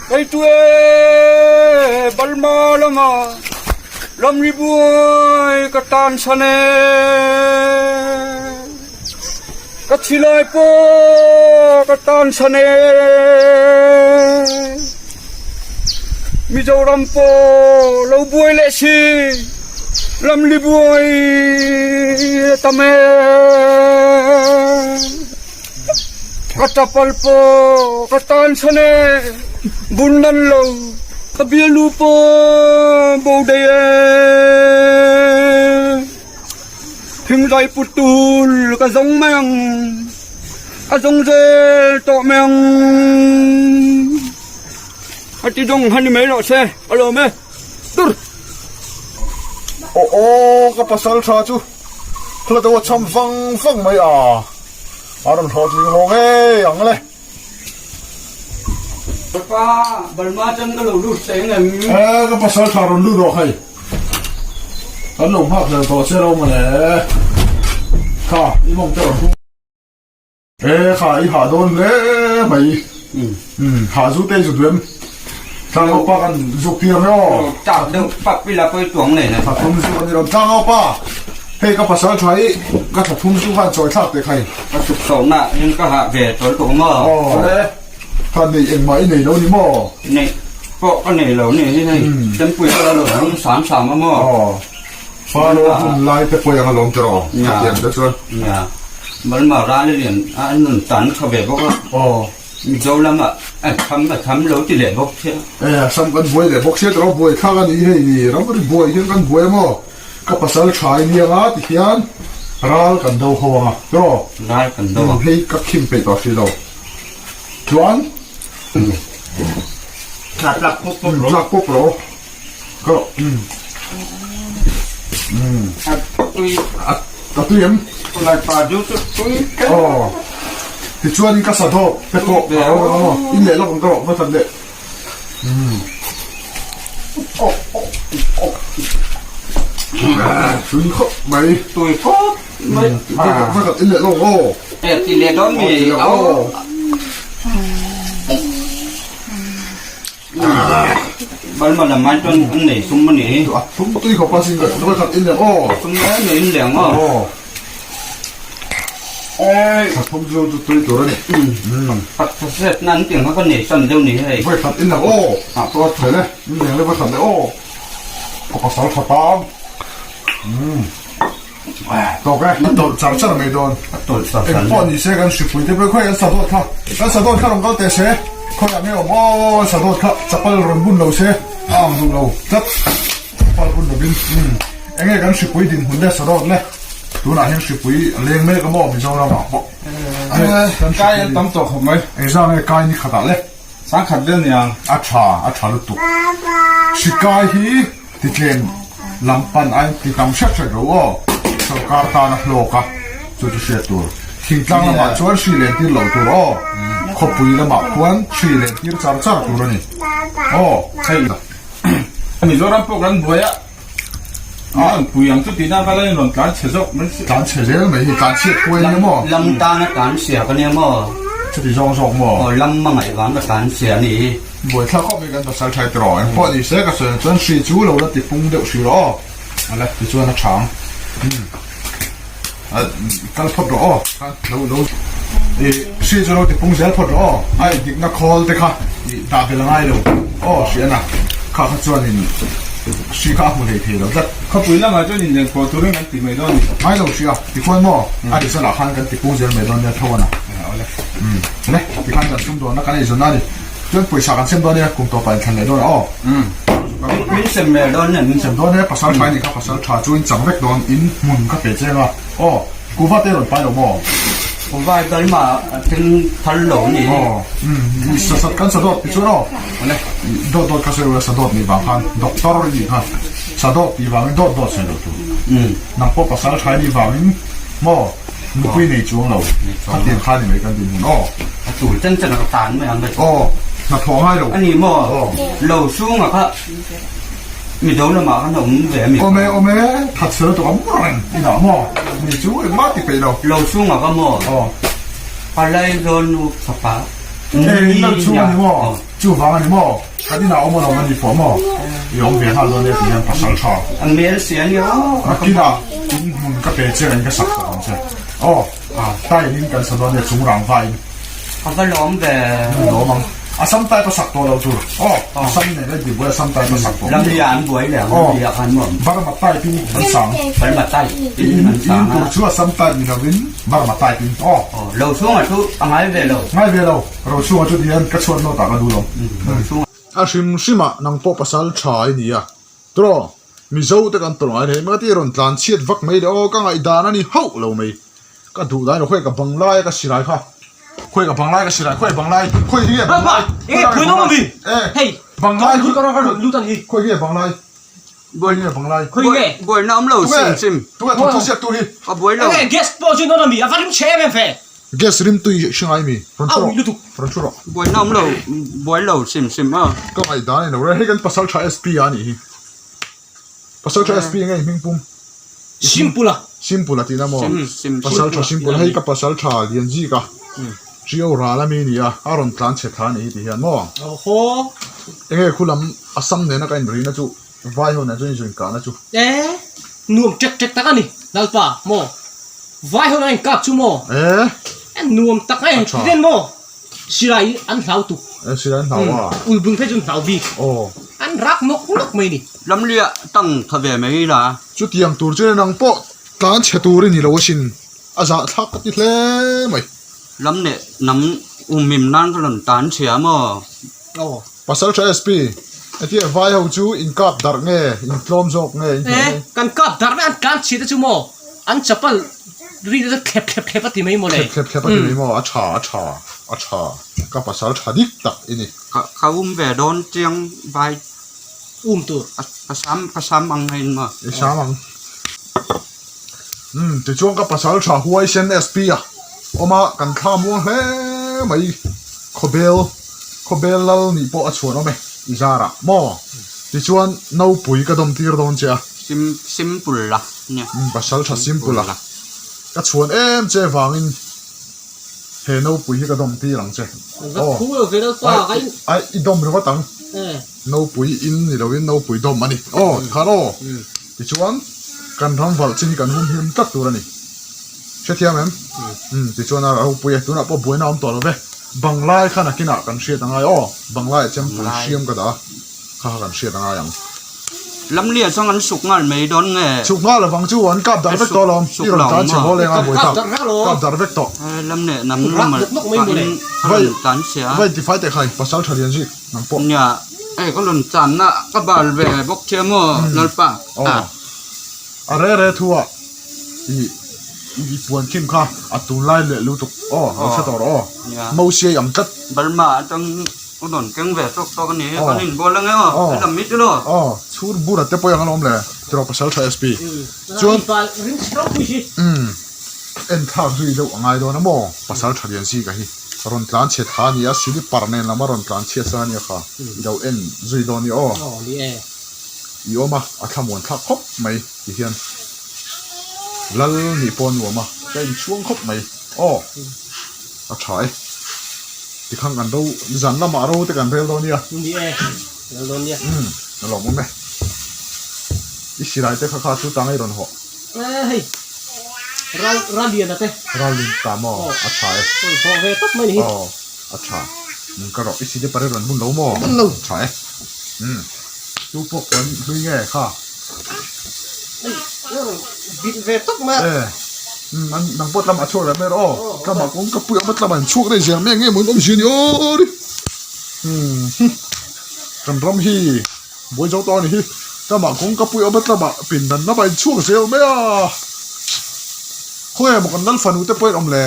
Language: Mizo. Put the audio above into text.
Kei tu e Burma lama ramri buai ka tan san e. Ka thi lai pawh ka tan san e. Mizoram pawh lo buai leh si ramri buai a tam e. Ka chapal pawh ka tan chhan e, bun nan lo ka bialnu pawh bo daih e. Thingzai put tul ka zawng mai ang, a zawng zel tawh mai ang. A ti zawng han ni mai rawh se, a lawm e. Tur! Aw aw ka pasal tha chu hla deuh a cham vang vang mai a. A rawn hlawhtling lo ngei ang le. Ka pa, Burma atang ka lo lut che engem? E, ka pasal tha rawn lut rawh hei. Kan lo nghak hlel tawh che lo mawle. Kha, i mawng te rawn hung. E, kha, i hah dawn hle mai. Umm, hah zu te i zut lem. Tlangau pa kan zuk tir ang e aw. Chak deuh pap ila pawi tuang nei na. Thla thum zu a ni lo. Tlangau pa, hei ka pasal tha i ka thla thum zu khan chawi thlak teh khai. Ka chuk chho na in ka hah ve tawl tuk maw. Aw. Kha nei engmah i nei lo ni maw? Nei pawh ka nei lo ni hi hei. Tempui ka la lo rum sam sam a maw. Aw. Fa lo hun lai te pawi ang alawm tiraw? Khatiang te chuan. Nia. Balma ral lian a nun tan tha ve bawk a. Aw. Mizo lama a tham a tham lo ti leh bawk sia. E, Assam kan buai leh bawk sia tiraw buai thlak a ni hei ni ramri buai hian kan buai amaw ka pasal tha i nia nga ti hian ral kan do ho anga tiraw ral kan do ang hei ka khim peih tawh hrih lo chuan tlak tlak pawp pawp rawh tlak pawp rawh ka tui a tui em laipa ju chu tui aw tichuanin ka sa dawp te pawh a ro ang maw in leh lawk ang ka rawh va that leh tui khawp mai tui khawp mai va that in leh lawk aw e ti leh dawn mi aw Balma lam ai chuan an nei sum a ni. A thum tui khawp a sin ka khat in leng aw. Sum mai nei in leng aw. Aw. Khat thum chu chu tui tur a ni. Khat set na an tiang kha ka nei san deuh ni hei. Voi khat in leng aw. A pawh thei le. In leng le voi khat le aw. Ka pasal tha tang. Tawk e. A tawlh char char mai dawn. A tawlh char char. Engpawh ni se kan hripui te pawh khawi an sa dawt kha. Kan sa dawt kha rawn kal teh se. Khawiah nge awm aw an sa dawt kha chapal rawn bun lo se a ang duh lo tlat. Chapal bun lovin eng nge kan hripui dinhmun le sa dawt le. Tunah hian hripui a leng mek a maw Mizoram ah pawh. Kai an tam tawh khawp mai. Engzah nge kai ni khatah le. Sangkhat vel niang. A tha, a tha lutuk. Hrikai hi titlem lam pan aiin ti tam hret hret ro aw. Sorkar tan a hlawk a, chu chu hriat tur. Thingtlang lamah chuan hri len tir loh tur aw. Khawpui lamah khuan hri len tir char char tur a ni. Aw. Hei Mizoram pawh kan buai a, a pui ang chu tihna kha la in rawn tlan chhe zawk mai si. Tlan chhe zel mai hi, tlan chhiat huai ania maw? Lam tan a tlan chhia ka nia maw? Chuti zawng zawk maw? Aw, lam a ngaih vang ka tlan chhia a ni hi. Buaithlak khawp mai kan pasal thai tiraw, eng pawh ni se ka sawi ang chuan hri chu lo la ti pung deuh hri rawh aw. A la tichuan a tha ang. Umm kal phawt rawh aw, lo lo i hri chu lo ti pung zel phawt rawh aw, a indikna khawl te kha i dah bel a ngai lo aw hriana kha kha chuanin hri kha a hmu hlei thei lo tlat. Khawpui lamah chuan inlen pawh turin kan ti mai dawn a ni. Ngai lo hria, tikhuan maw a result ah khan kan ti pung zel mai dawn nia tho ana. Umm le tikhan kan sumdawnna kan eizawn a ni. Chuan pawisa kan sem dawn nia, kum tawpah inthlan leh dawn a aw. Min sem leh dawn nia. Min sem dawn e, pasal tha i nih kha, pasal tha chu in chang vek dawn, in hmun ka pe cheng a aw. Kuhva te rawn pai lo maw? Kuhva i kalma a thleng phal lo ni. Aw, umm, sa sat kan sa dawt ti chuan aw. Ale, dawt dawt kha sawi ula sa dawt nih vang khan doctor i nih kha, sa dawt tih vangin dawt dawt sawi lo tur. Nang pawh pasal tha i nih vangin maw? Nupui nei chuang lo, khatiang kha ni mai kan dinhmun aw. A tul chen chen a ka tan mai ang vek. Aw, hnathawh ngai lo. A ni maw? Aw. Lo chhungah kha Mizo lamah khan a awm ve a mi? Awm e, awm e, that sel tawh a mu reng inah maw? Mi chu engmah ti peih lo. Lo chhungah kha maw? Aw. Palai zawn nu fapa. Hei in lo chhung a ni maw? Chuvang a ni maw? Kan inah awm alawm a ni pawh maw? I awm ve nghal dawn e ti hian pasal tha. A hmel si a ni aw. Nakinah in hmun ka pe che in ka sak tawh ang che. Aw, tile in kan sa dawn e chung rang va in. A va lawm ve. Lawm ang. A sam type a sak tawh lo tur. Aw, a sam nen a tibuai a sam type a sak tawh. Lamli ah an buai leh ang, lamli ah khan maw? Burma type in an sang. Burma type in an sang a. In tur chu a sam type ni lovin Burma type in aw. Aw, lo chhungah chu a ngai ve lo. Ngai ve lo, ro chhungah chu tihian ka chhuat nawt ah ka duh lo. A hrim hrim ah nang pawh pasal tha i ni a. Tawh, Mizo te kan tawrh ngai hle mai ka ti rawn tlan chhiat vak mai le aw ka ngaihdan a ni hauh lo mai. Ka duh dai lo khawi ka bang lai ka silai kha khawi ka bang lai ka silai khawi bang lai khawi hi nge bang lai Enge pui nawm ami hei bang lai hi lut an hi khawi nge bang lai khawi nge bang lai khawi nge buaina awm lo sim sim tunge thawmhnaw ziak tu hi a buai lo enge gas pawh chu nawn ami a va rim chhe em em ve gas rim tui hre ngai mi rawn thu rawh rawn thu rawh buaina awm lo buai lo sim sim a ka ngaihdan a ni lo re hei kan pasal tha SP a nih hi Pasal tha SP nge i hming pum? Simple a. Simple a tihna maw? Pasal tha simple a, hei ka pasal tha lian zik a, Ṭio ral ami ni a, a rawn tlan chhe thla a nih hi ti hian maw? Awhaw. Enge khu lam Assam nena ka inrina chu vai ho nen chuan inzui inkahna chu? E, nuam ṭek ṭek tak a ni Lalpa maw? Vai ho nen inkap chu maw? E. E nuam tak a eng ti den maw? Silai an hlau tuk. Eh, silai an hlau a. Ulbun phei chu an hlau bik. Aw. An rak nawk nawk mai ni. Lamliah tang tha ve mai la. Chutiang tur chuan nang pawh tlan chhe tur i ni lo asin. A zahthlak ka ti hle mai. Lam leh nam umhim nan ka rawn tan chhia maw? Aw. Pasaltha SP, hetia vai ho chu in kap darh nge, in tlawm zawk nge, in hneh Eh, nge? kan kap darh vek an tlan chhia te chu maw? An chapal ri te chu thlep thlep thlep a ti mai maw le? Thlep thlep thlep a ti mai maw? A tha, a tha, a tha. Ka pasal tha dik tak i ni. Ka ka um ve dawn chiang vai. Um tur. Ka sam, ka sam ang hei maw? I sam ang. Umm, tichuan ka pasal tha huaisen SP a awm a, kan thla muang hle mai. Khawbel, Khawbel lal nih pawh a chhuan awm e, i zarah maw? Tichuan nopui ka dawm tir dawn che a. Sim, simple la nia. Umm, pasal tha simple a. Ka chhuan em che vangin he nopui hi ka dawm tir ang che. Aw, ai, ai, i dawm ringawt ang. Nopui in ni loin nopui dawm a ni. Aw, tikhan aw. Tichuan, kan ram valh chin hi kan hum him tlat tur a ni. Hrethiam em? Umm, tichuan a ropui e. Tunah pawh buaina a awm tawh lo ve. Banglai kha nakinah kan hriat a ngai aw. Banglaiah chempui hriam ka dah a, kha kha kan hriat a ngai ang. Lamliah chuan an suk nghal mai dawn nge? Suk nghal lovang chu, an kap darh vek tawh alawm. I rawn tan chhe haw leng a, buai tak. Kap darh vek tawh. Lamliah nam lamah pahin a rawn tan chhe a. Vai tifai teh khai, pasal tha lian zik. Nang pawh. Nia, hei ka rawn channa ka bal ve bawk che maw Lalpa? Aw, a re re thu ah i i puan khim kha a tunlai leh lutuk aw, lo hre tawh rawh aw, Mosia i ang tlat. Burma atang ka rawn keng ve tawk tawk a ni, kan inbual ange aw, kan lam mit ilo. Aw, chhur bur a te pawh i ang alawm le, tiraw pasal tha SP. Chuan, umm, enthlak zui deuh a ngai dawn a maw, pasal tha lian zika hi. Rawn tlan chhe tha a ni a, silipar nen lam a rawn tlan chhiat san a nia kha, i lo en zui dawn nia aw. I awm a, a thlamuan thlak khawp mai ti hian Lal nih pawh a nuam a, ka inchhuang khawp mai aw, a tha e. Tikhan kan ro, zan lamah ro te kan rel dawn nia. Umm, a lawmawm e. I silai te kha kha chu tang i rawn hawh. Hei ral ral lian a te. Ral lian ta maw a tha e. Rawn hawh ve tawp mai ni hi. Aw a tha. Nung ka rawh i si te pare rawn bun lo maw? Bun lo. Tha e. Umm tu pawh puan hlui nge kha. Hei rawn bit ve tawp mai a. E umm an nang pawh tlama chhuak leh mai rawh aw. Tlama kawng ka pui awm a tlama in chhuak daih zel mai nge maw in awm zia ni aw ri. Umm kan ram hi. Buai zo tawh a ni hi. Tlama kawngka pui awm a tlama pindan lamah in chhuak zel mai a. Khawnge maw kan lal fanu te pawh in awm le?